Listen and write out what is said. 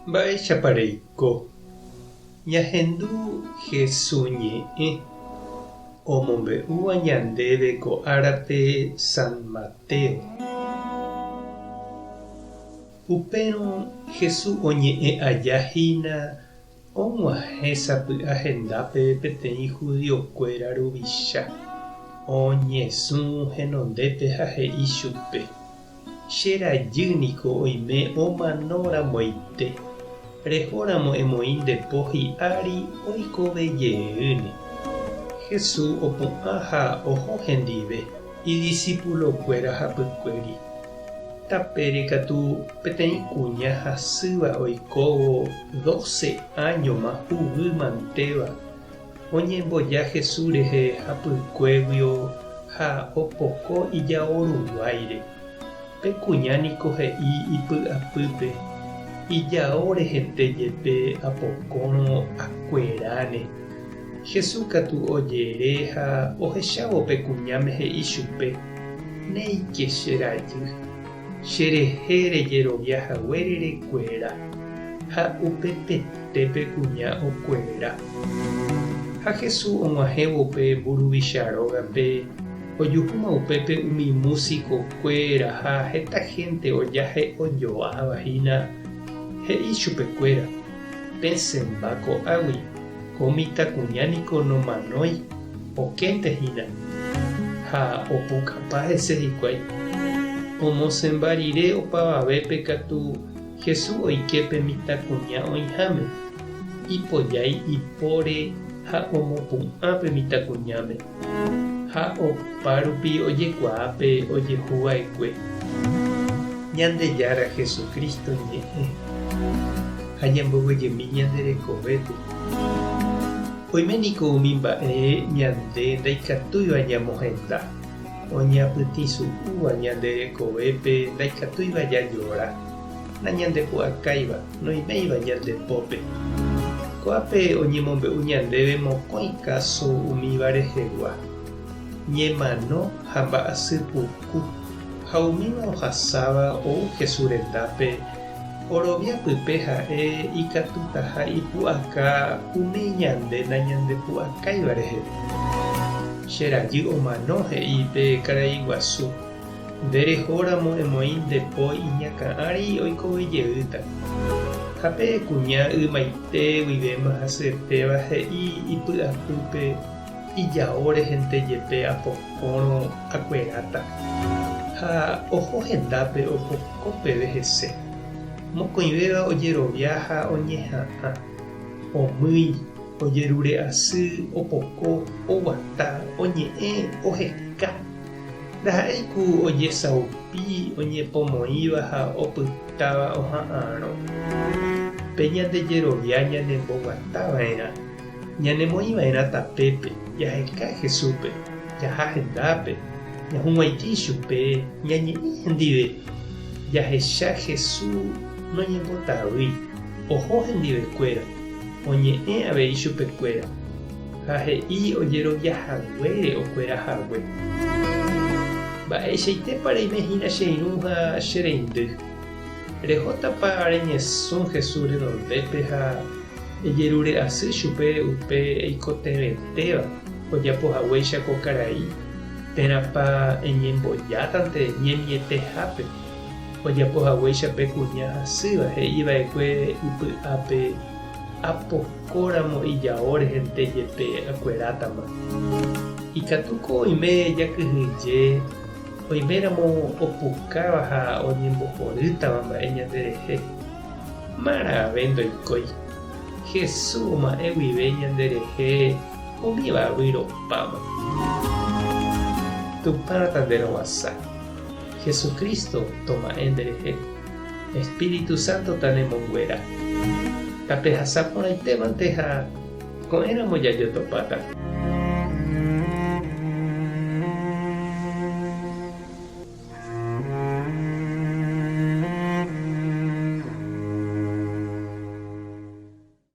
Mba'éichapa reiko? Ñahendu Hesu ñe'ẽ omombe'úva ñandéve ko árape San Mateo. Upérõ Hesu oñe'ẽ aja hína Og̃uahẽ sapy'a hendápe peteĩ judiokuéra ruvicha, oñesũ henondépe ha he'i chupe, Che rajy niko oime omano ramoite, rehóramo emoĩ nde po hi'ári oikove jeýne. Jesús opu'ã ha oho hendive idisipulokuéra hapykuéri. Tapére katu peteĩ kuña hasýva oikóvo dóse áñoma huguy mantéva, oñemboja Jesús rehe hapykuéguio ha opoko ijao ruguáire. Pe kuña niko he'i ipy'apýpe, Ijao rehente jepe apokórõ akueráne. Jesús katu ojere ha ohechávo pe kuñáme he'i chupe, Néike che rajy, che rehe rejerovia haguére rekuera. Ha upepete pe kuña okuera. Ha Jesús og̃uahẽvo pe mburuvicha rógape, ojuhúma upépe umi músiko kuéra ha heta hénte ojahe'ojoáva hína, he'i chupekuéra, Pesẽmba ko'águi, ko mitãkuña niko nomanói, okénte hína. Ha opukapa hese hikuái. Omosẽmba rire opavavépe katu Jesús oike pe mitãkuña oĩháme, ipojái ipóre ha omopu'ã pe mitãkuñáme. Ha opa rupi ojekuaa pe ojehu va'ekue. Ñandejára Jesucristo ñe'ẽ ha ñamboguejymi ñande rekovépe. Oime niko umi mba'e ñande ndaikatúiva ñamohenda, oñapytĩsu'úva ñande rekovépe ndaikatúiva jajora, nañandepu'akáiva, noiméiva ñande pópe. Ko'ápe oñemombe'u ñandéve mokõi káso umíva rehegua, ñemano ha mba'asy puku, ha umíva ohasáva ou Jesús rendápe orovia pype ha'e ikatutaha ipu'aka umi ñande nañandepu'akáiva rehe. Che rajy omano, he'i pe karai guasu. Nde rehóramo emoĩ nde po iñakã ári oikove jeýta. Ha pe kuña ymaite guivéma hasyetéva he'i ipy'apýpe ijao rehente jepe apokórõ akueráta. Ha oho hendápe opoko peve hese. Mokõivéva ojerovia ha oñeha'ã. Omýi, ojerure asy, opoko, oguata, oñe'ẽ, oheka. Ndaha'éi ku ojesaupi oñepomoĩva ha opytáva oha'arõ. Pe ñande jerovia ñanemboguata va'erã, ñanemoĩ va'erã tapépe, jaheka Jesúspe, jaha hendápe, ñahug̃uaitĩ ichupe, ñañe'ẽ hendive, jahecha Jesús noñembotavýi, oho hendivekuéra, oñe'ẽ avei chupekuéra. Ha he'i ojerovia haguére okuera hague. Mba'eichaitépa reime hína che irũ ha che reindy? Rehótapa reñesũ Jesús renondépe ha ejerure asy chupe upe eikotevẽtéva ojapo haguéicha ko karai, térãpa eñembojátante ñemietehápe ojapo haguéicha pe kuña hasýva he'i va'ekue ipy'ápe apo? Kóramo ijao rehente jepe akuerátama. Ikatúko oime jakyhyje oiméramo opukáva ha oñembohorýtava mba'e ñanderehe. Marãve ndoikói. Jesús oma'ẽ guive ñanderehe umíva vyropáma. Tupã tanderovasa. Jesucristo toma'ẽ nderehe. Espíritu Santo tanemonguera. Tapehasa porãitévante ha ko'ẽramo jajotopáta.